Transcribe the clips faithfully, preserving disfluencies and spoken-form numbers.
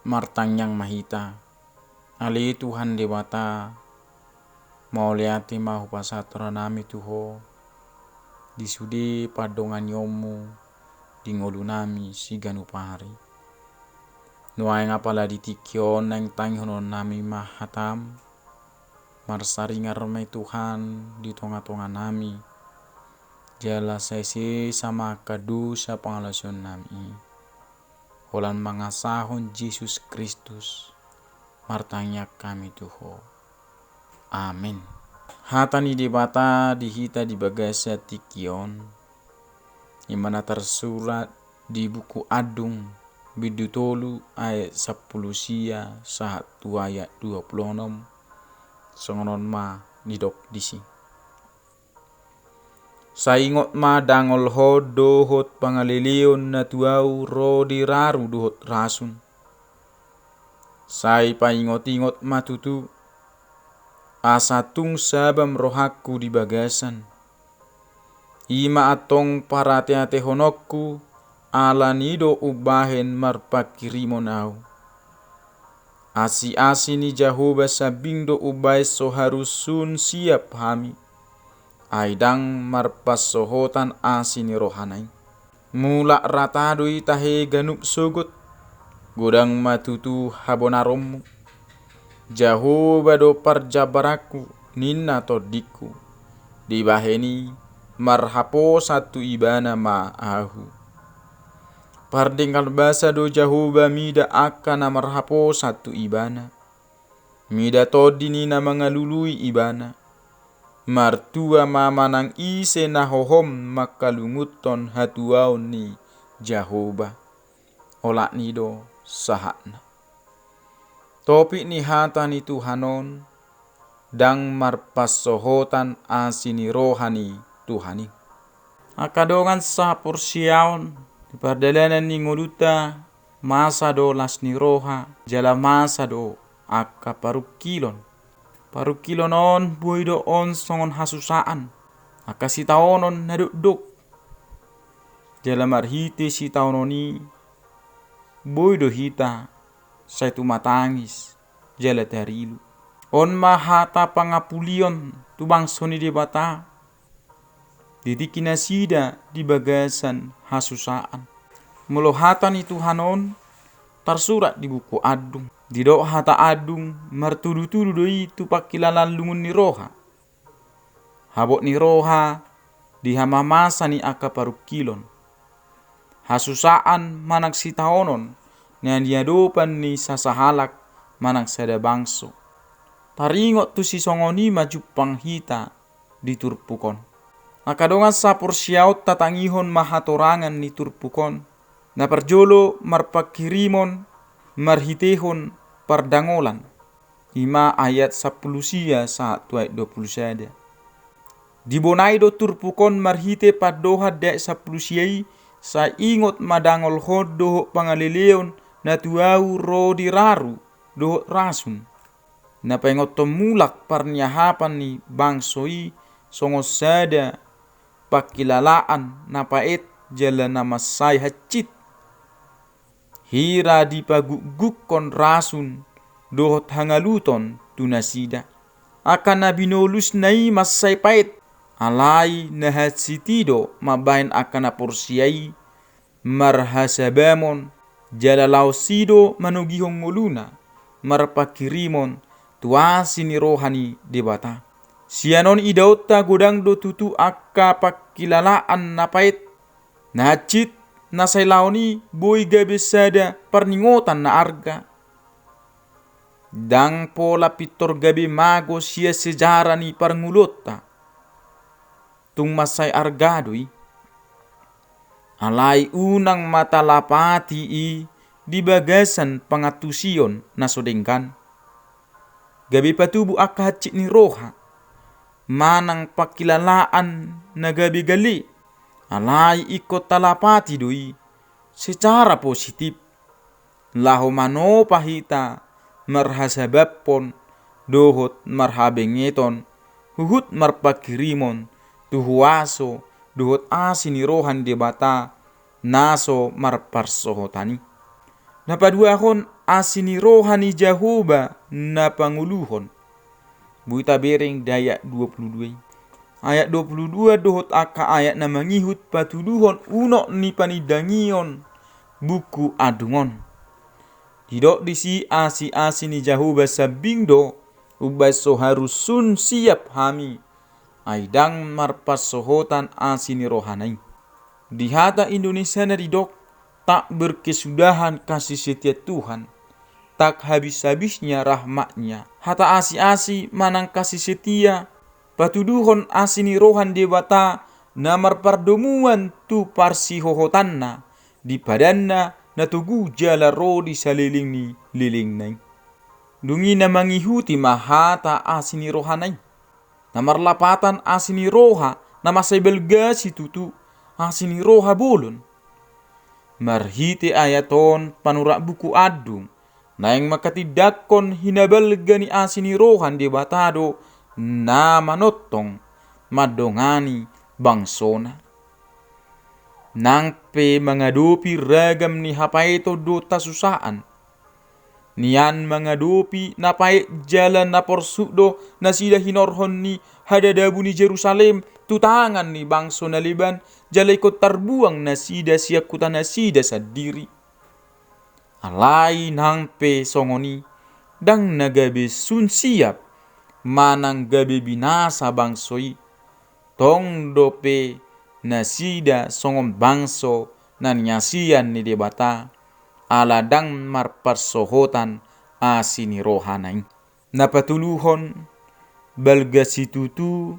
Martangiang ma hita. Ale Tuhan Debata, mauliate ma hupasahat rohanami tu Ho di sude pandonganionmu di ngolunami siganup ari. Nuaeng apala di tingki on naeng tangihononnami ma hataM, marsaringar ma i Tuhan di tongatonganami, jala sai sesa ma angka dosa pangalaosionnami i. Holan mangasahon Jesus Kristus, martangiang hami tu Ho. Amen. Hata ni Debata di hita di bagasan tingki on, i ma na tarsurat di buku Andung, bindu tolu ayat sampulu sia sahat tu ayat dua pulu onom, songon on ma nidok disi. Sai ingot ma dangolhon dohot pangaleleon na tu ahu ro di raru dohot rasun. Sai paingotingot ma tutu, asa tung sabam rohangku di bagasan. I ma antong parateatehononku, ala ni do umbahen marpanghirimon ahu. Asiasi ni Jahowa sambing do umbahen so harus sun siap hami. Ai ndang marpansohotan asi ni rohana i. Mulak rata do i tahe ganup sogot, godang ma tutu habonaronmu. Jahowa do parjambaranku, ninna tondingku. Dibahen i marhaposan tu Ibana ma ahu. Pardenggan basa do Jahowa mida angka na marhaposan tu Ibana. Mida tondi ni na mangalului Ibana. Martua ma manang ise na hohom mangkalungunhon hatuaon ni Jahowa. Olat ni do sahatna. Topik ni hata ni Tuhan on, ndang marpansohotan asi ni roha ni Tuhan i. Angka dongan saporseaon, di pardalanan ni ngolunta, masa do las ni roha, jala masa do angka parungkilon. Parungkilon on boi do on songon hasusaan, angka sitaonon na dokdok. Jala marhite sitaonon i, boi do hita sai tumatangis, jala tarilu. On ma hata pangapulion tu bangso ni Debata, di tingki nasida di bagasan hasusaan. Molo hata ni Tuhan on, tarsurat di buku Andung. Didok hata Andung, martudutudu do i tu pangkilalaan lungun ni roha. Habot ni roha, di hamamasa ni angka parungkilon. Hasusaan manang sitaonon, na niadopan ni sasahalak manang sada bangso. Taringot tu sisongon i ma jumpang hita di turpuk on. Angka dongan saporseaon, tatangihon ma hatorangan ni turpuk on. Na parjolo marpanghirimon marhitehon pardangolan. I ma ayat sampulu sia sahat tu ayat dua pulu sada. Dibonai do turpuk on marhite pandohan di ayat sampulu sia i, sai ingot ma dangolhon dohot pangaleleon na tu ahu ro di raru dohot rasun. Na paingothon mulak parniahapan ni bangso i songon sada pangkilalaan na paet jala na mansai hansit. Hira dipagukgukkon rasun dohot hangaluton tu nasida. Angka na binolusna i mansai paet, alai na hansit i do mambahen angka na porsea i marhasabamon, jala laos i do manogihon ngoluna marpanghirimon tu asi ni roha ni Debata. Sian on idaonta godang do tutu angka pangkilalaan na paet, na hansit, na sai laon i boi gabe sada parningotan na arga. Ndang pola pintor gabe mago sian sejarah ni parngoluonta. Tung mansai arga do i. Alai unang ma talapati i di bagasan pangantusion na so denggan. Gabe patubu angka hansit ni roha, manang pangkilalaan na gabe gale, alai ingkon talapati do i secara positif. Laho manopa hita marhasabaphon dohot marhabengeton, huhut marpanghirimon tu huaso dohot asi ni roha ni Debata na so marparsohotan i. Na paduahon, asi ni roha ni Jahowa na pangoluhon. Boi tabereng di ayat dua puluh dua i. Ayat dua puluh dua dohot angka ayat na mangihut patuduhon unok ni panindangion buku andung on. Didok disi asi-asi ni Jahowa sambing do, umbahen so harus sun siap hami, ai ndang marpansohotan asi ni rohana i. Di hata Indonesiana didok, tak berkesudahan kasih setia Tuhan, tak habis-habisnya rahmat-Nya. Hata asi-asi manang kasih setia, patuduhon asi ni roha ni Debata na marpardomuan tu parsihohotanna, di padanna na togu jala ro di saleleng ni lelengna i. Dung i na mangihuti ma hata asi ni rohana i. Na marlapatan asi ni roha, na mansai balga situtu, asi ni roha bolon. Marhite ayat on panurat buku andung, naeng mangkatindangkon hinabalga ni asi ni roha ni Debata do na manongtong mandongani bangsona. Nang pe mangadopi ragam ni hapaeton dohot hasusaan, nian mangadopi na paet jala na porsuk do nasida hinorhon ni hadadabu ni Jerusalem tu tangan ni bangso na leban, jala ingkon tarbuang nasida sian huta nasida sandiri. Alai nang pe songon i, ndang na gabe sun siap manang gabe binasa bangso i. Tong dope nasida songon bangso na niasian ni Debata, ala ndang marpansohotan asi ni rohana i. Na patoluhon, balga situtu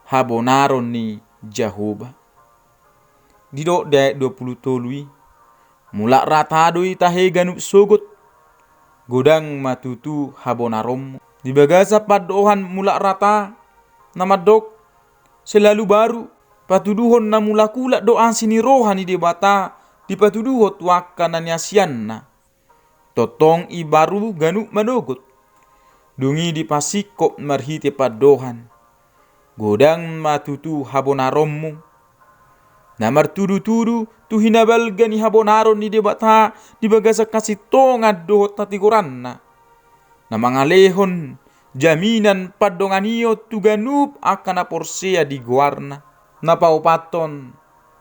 habonaron ni Jahowa. Didok di ayat dua puluh tolu i, mulak rata do i tahe ganup sogot, godang ma tutu habonaronmu. Di bagasan pandohan mulak rata, na mandok, selalu baru, patuduhon na mulak-ulak do asi ni roha ni Debata, dipatuduhon tu angka na niasianna. Tongtong i baru ganup manogot. Dung i dipasingkop marhite pandohan. Godang ma tutu habonaronmu. Na martudu-tudu tu hinabalga ni habonaron ni Debata di bagasan hasintongan dohot hatigoranna. Na mangalehon jaminan pandonganion tu ganup angka na porsea di goarna. Na paopathon,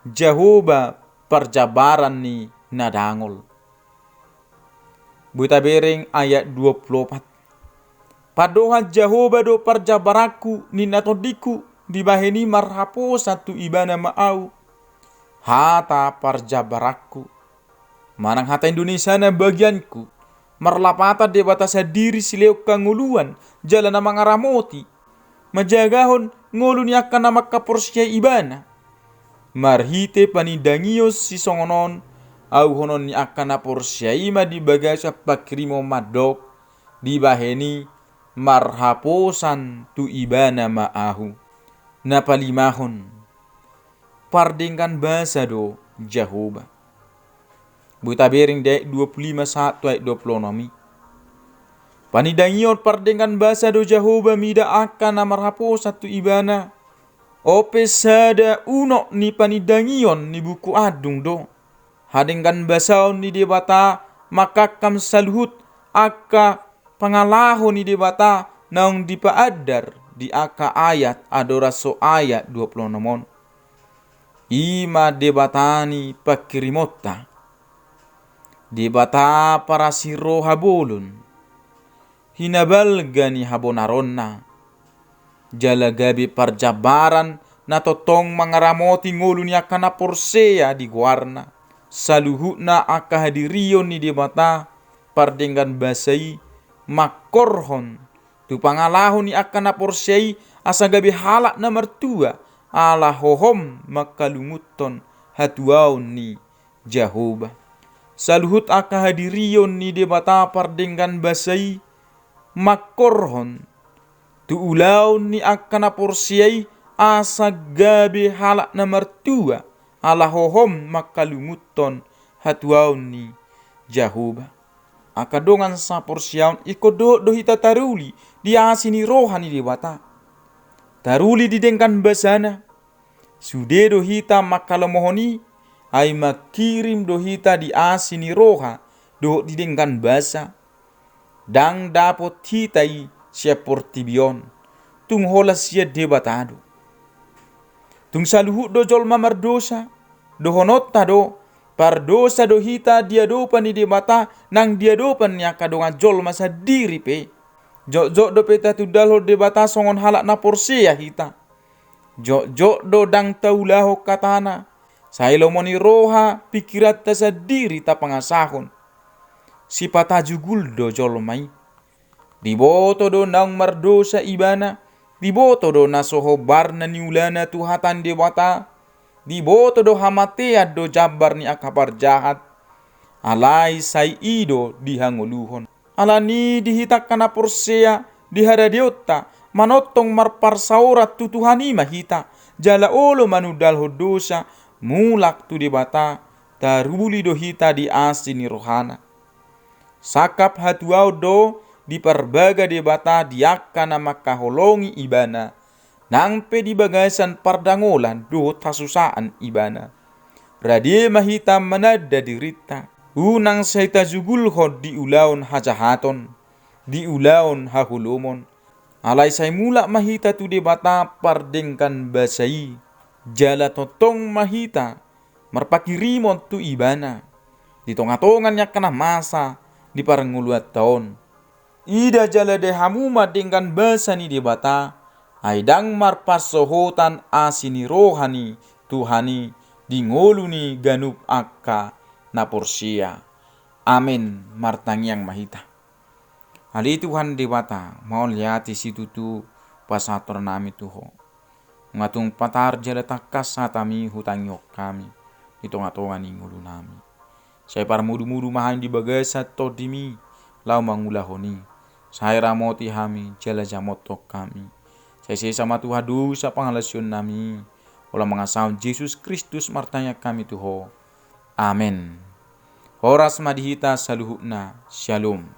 Jahowa parjambaran ni na dangol. Boi tabereng ayat dua puluh opat. Pandohan Jahowa do parjambaranku, ninna tondingku, dibahen i marhaposan tu Ibana ma ahu. Hata parjambaranku. Manang hata Indonesiana bagianku. Marlapatan Debata sandiri silehon hangoluan, jala na mangaramoti. Manjagahon ngolu ni angka na mangkaporseai Ibana. Marhite panindangion sisongon on, auhonon ni angka na porsea i ma di bagasan panghirimon mandok, dibahen i marhaposan tu Ibana ma ahu. Na palimahon, pardenggan basa do Jahowa. Boi tabereng di ayat dua puluh lima sahat tu ayat dua puluh onom i. Panindangion pardenggan basa do Jahowa mida angka na marhaposan tu Ibana. On pe sada unok ni panindangion ni buku andung do. Hadenggan basaon ni Debata mangkangkam saluhut angka pangalaho ni Debata naung dipaandar di angka ayat andorang so ayat dua puluh onom on. I ma Debata ni pangkirimonta. Debata parasi roha bolon. Hinabalga ni habonaronna. Jala gabe parjambaran na tongtong mangaramoti ngolu ni angka na porsea di goarna. Saluhutna angka hadirion ni Debata pardenggan basa i mangkorhon tu pangalaho ni angka na porsea i asa gabe halak na martua ala hohom mangkalungunhon hatuaon ni Jahowa. Saluhut angka hadirion ni Debata pardenggan basa i mangkorhon tu ulaon ni angka na porsea i asa gabe halak na martua ala hohom mangkalungunhon hatuaon ni Jahowa. Angka dongan saporseaon, ingkon dohot do hita taruli di asi ni roha ni Debata. Taruli di denggan basana. Sude do hita mangkalomohon i, ai mangkirim do hita di asi ni roha dohot di denggan basa, ndang dapot hita i sian portibi on, tung holan sian Debata do. Tung saluhut do jolma mardosa, dohononta do, pardosa do hita di adopan ni Debata nang di adopan ni angka dongan jolma sandiri pe. Jotjot dope tatundalhon Debata songon halak na porsea hita. Jotjot do ndang taulahon hatana, sai lomo ni roha pingkiranta sandiri tapangasahon. Sipata jugul do jolma i. Diboto do naung mardosa ibana, diboto do na so hombar na niulana tu hata ni Debata, diboto do hamatean do jambar ni angka parjahat, alai sai i do dihangoluhon. Alani i di hita angka na porsea di haradeonta, manongtong marparsaoran tu Tuhan i ma hita, jala olo manundalhon dosa, mulak tu Debata, taruli do hita di asi ni rohana. Sangkap hatuaon do diparbaga Debata di angka na mangkaholongi ibana, nang pe di bagasan pardangolan dohot hasusaan ibana. Rade ma hita mananda dirinta, unang sai tajugulhon di ulaon hajahaton, di ulaon haholomon. Alai sai mulak ma hita tu Debata pardenggan basa i, jala tongtong ma hita marpanghirimon tu ibana di tongatonga ni angka na masa di parngoluanta on. Ida jala dai hamu ma denggan basa ni Debata, ai ndang marpansohotan asi ni roha ni Tuhan i di ngolu ni ganup angka na porsea. Amen. Martangiang ma hita. Ale Tuhan Debata, mauliate situtu pasahatonnami tu Ho. Nunga tung patar jala tangkas hatami hutangihon hami di tongatonga ni ngolunami. Sai parmudumudu ma hami di bagasan tondimi laho mangulahon i. Sai ramoti hami jala jamothon hami. Sai sesa ma Tuhan dosa pangalaosionnami, holan mangasahon Jesus Kristus martangiang hami tu Ho. Amen. Horas ma di hita saluhutna. Syalom.